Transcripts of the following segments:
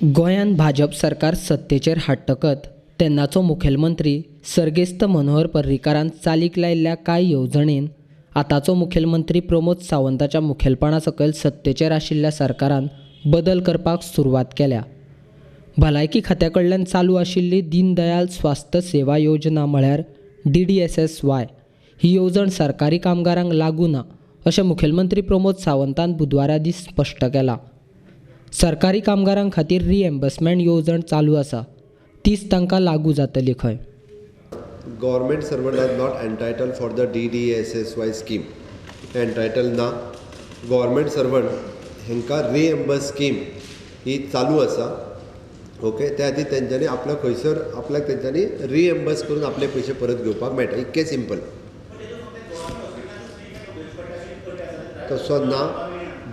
गोंयांत भाजप सरकार सत्तेचेर हाडटकच तेन्नाचो मुखेलमंत्री सर्गेस्त मनोहर पर्रीकारान चालीक लायिल्ल्या कांय येवजणेन आतांचो मुखेलमंत्री प्रमोद सावंताच्या मुखेलपणा सकयल सत्तेचेर आशिल्ल्या सरकारान बदल करपाक सुरवात केल्या. भलायकी खात्या कडल्यान चालू आशिल्ली दीनदयाल स्वास्थ्य सेवा योजना म्हळ्यार DDSSY ही येवजण सरकारी कामगारांक लागू ना अशें मुखेलमंत्री प्रमोद सावंतान बुधवारा दीस स्पश्ट केलां. सरकारी कामगारां खातीर रिएम्बर्समेंट येवजण चालू आसा, तीच तांकां लागू जातली खंय. Government servant are not entitle for the DDSSY scheme, entitle ना. गव्हर्मेंट सर्वंट हांकां रिएम्बर्स स्कीम ही चालू आसा. ओके, त्या खातीर तेंच्यांनी आपलो खंयसर आपल्याक तेंच्यांनी रिएम्बर्स करून आपले पयशे परत घेवपाक मेळटा. इतकें सिंपल. तसो ना,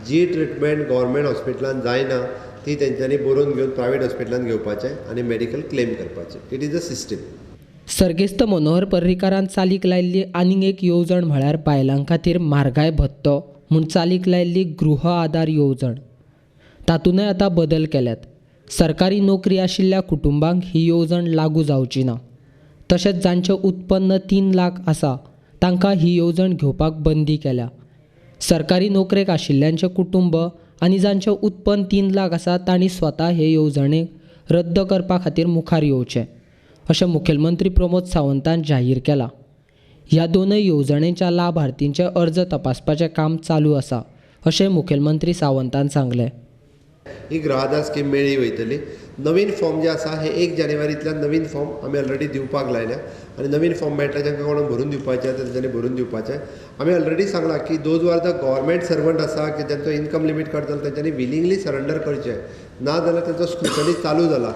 जी ट्रिटमेंट गव्हर्मेंट हॉस्पिटलान जायना ती तेंच्यांनी बरोवन घेवन प्रायवेट हॉस्पिटलान घेवपाचें आनी मेडिकल क्लेम करपाचें. It is a system. सर्गेस्त मनोहर पर्रीकारान चालीक लायिल्ली आनीक एक येवजण म्हळ्यार बायलां खातीर म्हारगाय भत्तो म्हूण चालीक लायिल्ली गृह आदार येवजण. तातूंतय आतां बदल केल्यात. सरकारी नोकरी आशिल्ल्या कुटुंबांक ही येवजण लागू जावची ना. तशेंच जांचें उत्पन्न 3 लाख आसा तांकां ही येवजण घेवपाक बंदी केल्या. सरकारी नोकरेक आशिल्ल्यांचें कुटुंब आनी जांचें उत्पन्न 3 लाख आसा तांणी स्वता हे येवजणेक रद्द करपा खातीर मुखार येवचें अशें मुखेलमंत्री प्रमोद सावंतान जाहीर केलां. ह्या दोनूय येवजणेच्या लाभार्थींचे अर्ज तपासपाचें काम चालू आसा अशें मुखेलमंत्री सावंतान सांगलें. ही गृहाधार स्कीम मेळ्ळी वयतली. नवीन फॉर्म जे आसा हे 1 जानेवारींतल्यान नवीन फॉर्म आमी ऑलरेडी दिवपाक लायल्या आनी नवीन फॉर्म मेळटा जांकां कोणाक भरून दिवपाचें आसा तेंच्यांनी भरून दिवपाचें. आमी ऑलरेडी सांगलां की those are the government servant आसा की जांचो इन्कम लिमीट कट जाला तेंच्यांनी विलिंगली सरेंडर करचें, ना जाल्यार तेंचो स्क्रुटनी चालू जाला.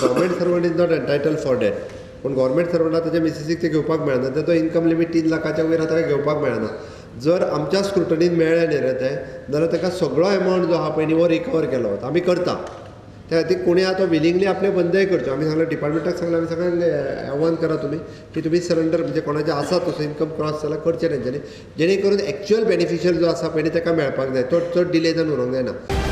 Government servant is not entitle for that. पूण गव्हर्मेंट सर्वंटाक तेच्या मिसिसीक तें घेवपाक मेळना, तेचो इन्कम लिमीट 3 लाखाच्या वयर आतां घेवपाक मेळना. जर आमच्या स्क्रुटनीन मेळ्ळें न्ही रे तें जाल्यार ताका सगळो एमावंट जो आहा पळय न्ही हो रिकवर केलो वता. आमी करता त्या खातीर कोणी आतां विलिंगली आपलें बंदय करचें. आमी सांगलें डिपार्टमेंटाक सांगलें, आमी सगळ्यांक आव्हान करा तुमी की तुमी सरेंडर म्हणजे कोणाचें आसा तसो इन्कम क्रॉस जाल्यार करचें तेंच्यांनी, जेणे करून एक्चुअल बेनिफिशियल जो आसा पळय न्ही ताका मेळपाक जाय, तो चड डिले जावन उरोंक जायना.